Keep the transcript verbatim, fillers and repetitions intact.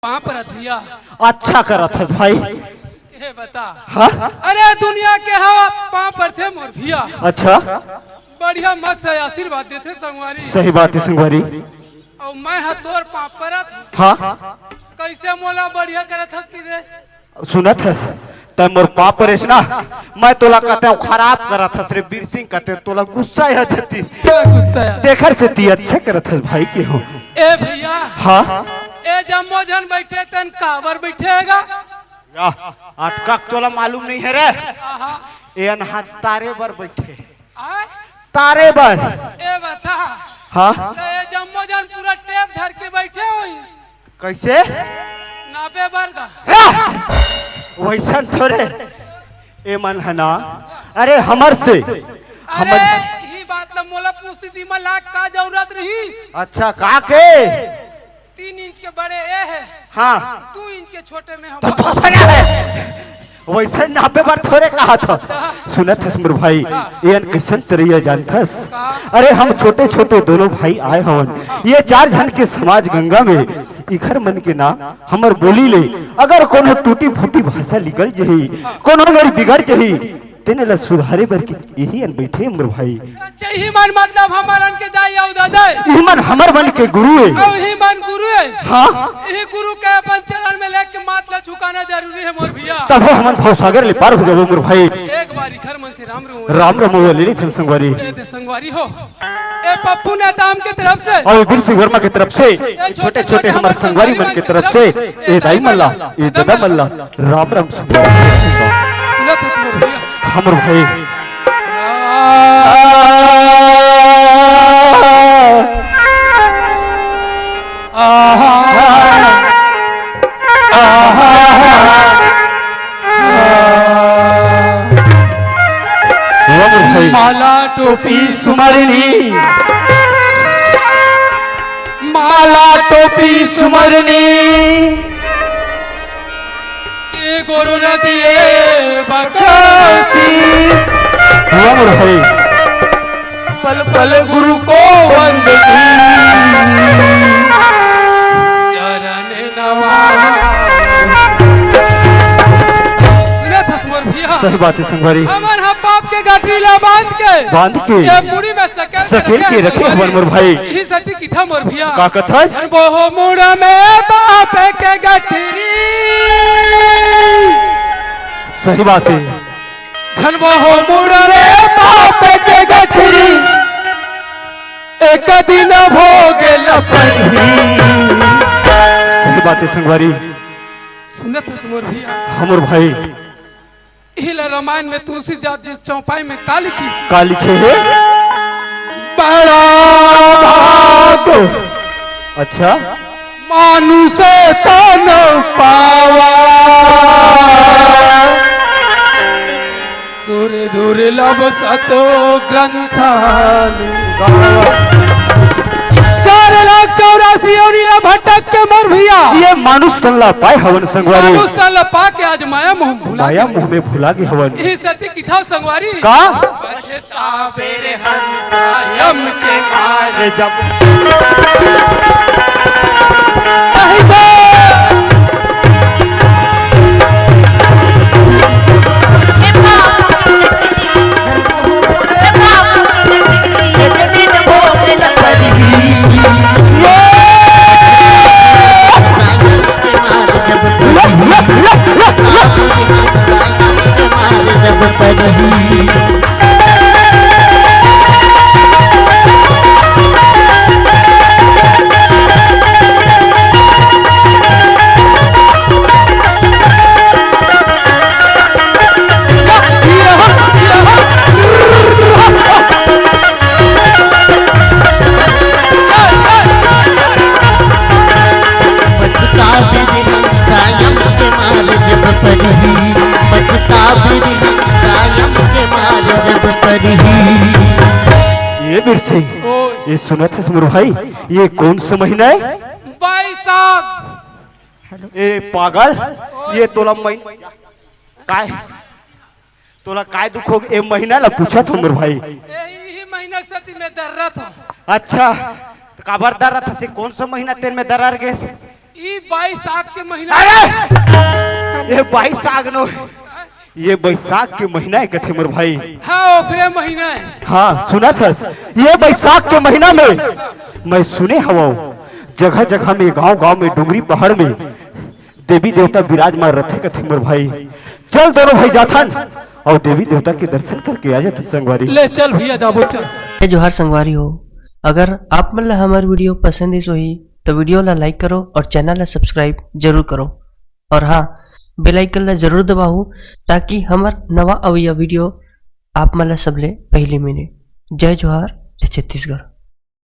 पाँव परत भैया। अच्छा करत हस भाई। ए बता। हाँ? अरे दुनिया के हवा पाँव परथे मोर भैया। अच्छा। बढ़िया मस्त है, आशीर्वाद देथे संगवारी। सही बात है संगवारी। अउ मैं ह तोर पाँव परत। हाँ। कैसे मोला बढ़िया करत हस कि दे? सुनत हस, तै मोर पाँव परेस ना, मैं तोला कहते हूँ खराब करत हस रे बीर सिंह, कहते तोला गुस्सा आ जतिस। क्या गुस्सा है? तेखर सेती अच्छा करत हस भाई के हो। ए भैया। हाँ। ए जम्मो झन बैठे तन काबर बैठे हे गा? या, अतका तोला मालूम नहीं है रे। आहा। ए अनहा तारे बर बैठे। आय? तारे बर। ए बता। हाँ? त ए जम्मो झन पूरा टेप धर के बैठे होही। कैसे? नापे बर गा। हाँ! वैसन थोरे। ए मन है ना। अरे हमर से। अरे हमर ही बात ला मोला पूछती थी, मैं लाख का जरूरत रहीस? अच्छा, का के? तीन इंच के बड़े ए हे। हाँ। दू इंच के छोटे में हम तो, तो सगा है। वैसे नापे बर थोरे कहा था। सुनत हस मोर भाई, हाँ। एन कैसन तरैया जानथस? का? अरे हम छोटे छोटे दोनों भाई आए हवन। हाँ। ये चार झन के समाज गंगा में इखर मन के ना हमर बोली ले अगर कोनो टूटी फूटी भाषा निकल जही, कोनो मेर बिगड़ जही, तेने ला सुधारे बर के यही अन बैठे मोर भाई। अच्छा, इही मन मतलब हमर मन के दाई अउ ददा ए। इही मन हमर मन के गुरु ए। अउ इही मन गुरु ए। हाँ। इही गुरु के अपन चरण में लेके माथ ला झुकाना जरूरी है मोर भैया। तभे हमन भवसागर ले पार हो जाबो मोर भाई। एक बार इखर मन से राम राम। राम राम बोले रे धन संगवारी। ए दे संगवारी हो। ए पप्पू नेताम के तरफ से। अउ बीर सिंह वर्मा के तरफ से। ए छोटे छोटे हमर संगवारी मन के तरफ से। ए दाई मन ला, ए ददा मन ला। राम राम सुंदर। सुनत हस मोर भैया। हमर भाई। हमर भाई। माला टोपी सुमरनी, माला टोपी सुमरनी। ए गुरु नदिये बकसीस। वाह मोर भाई। पल पल गुरु को वंदनी। चरण नवा। सुनत हस मोर भैया। सही बात है संगवारी। हमन ह पाप के गठरी ला बांध के। बांध के। ये मुड़ी में सकेल सकेल के रखे हवन मोर भाई। इही सेती किथा मोर भैया। का कथस? झन बोहो मुड़ा में पाप के गठरी। सही बात है। झन बोहो मुड़ा में पाप के गठरी। एक दिन भोगे ल परही। सही बात है संगवारी। सुनत हस मोर भैया। हमर भाई। इही ला रामायण में तुलसीदास जी चौपाई में का लिखिस? का लिखे हे? बड़ा भाग। अच्छा। मानुष तन पावा। सुर दुर्लभ सत ग्रंथ गावा। चार लाख चौरासी योनि ला भटक के मोर भैया। ये मानुष तन ला पाए हवन संगवारी। मानुष तन ला पा के आज माया मोह भुला माया गे। मोह में भुला गे हवन। इही सेती किथा संगवारी। का? पछतावे रे हंसा यम के मार जब। नहीं बे। ये बीर सिंह, ओए। ये सुनत हस मोर भाई, ये कौन सा महीना है? बैसाख। ए पागल, ये तोला महीना काय? तोला काय दुख हो गे? ए महीना ला पूछत हो मोर भाई। यही महीना के सेती मैं दर्रत हूँ। अच्छा, त काबर दर्रत हस? कौन सा महीना तेन में दर्रा गे? ई बैसाख के महीना। अरे, ये बैसाख नो, ये बैसाख के महीना हे कथे मोर भाई। हाँ, ओखरे महीना हे। हाँ, सुनत हस, ये बैसाख के महीना में मैं सुने हवव, जगह जगह में, गांव गांव में, डोंगरी पहाड़ में देवी देवता विराजमान रथे कथे मोर भाई। चल दोनों भाई जाथन अउ देवी देवता के दर्शन करके आ जाथन संगवारी। ले चल भैया, जाबो चल। जय जोहार संगवारी हो, अगर आप मन ला हमर video पसंद आइस होही तो video ला like करो और channel ला subscribe जरूर करो और हाँ, bell icon ला जरूर दबाओ ताकि हमर नवा अवइया video आप मन ला सबले पहली मिले। जय जोहार, जय छत्तीसगढ़।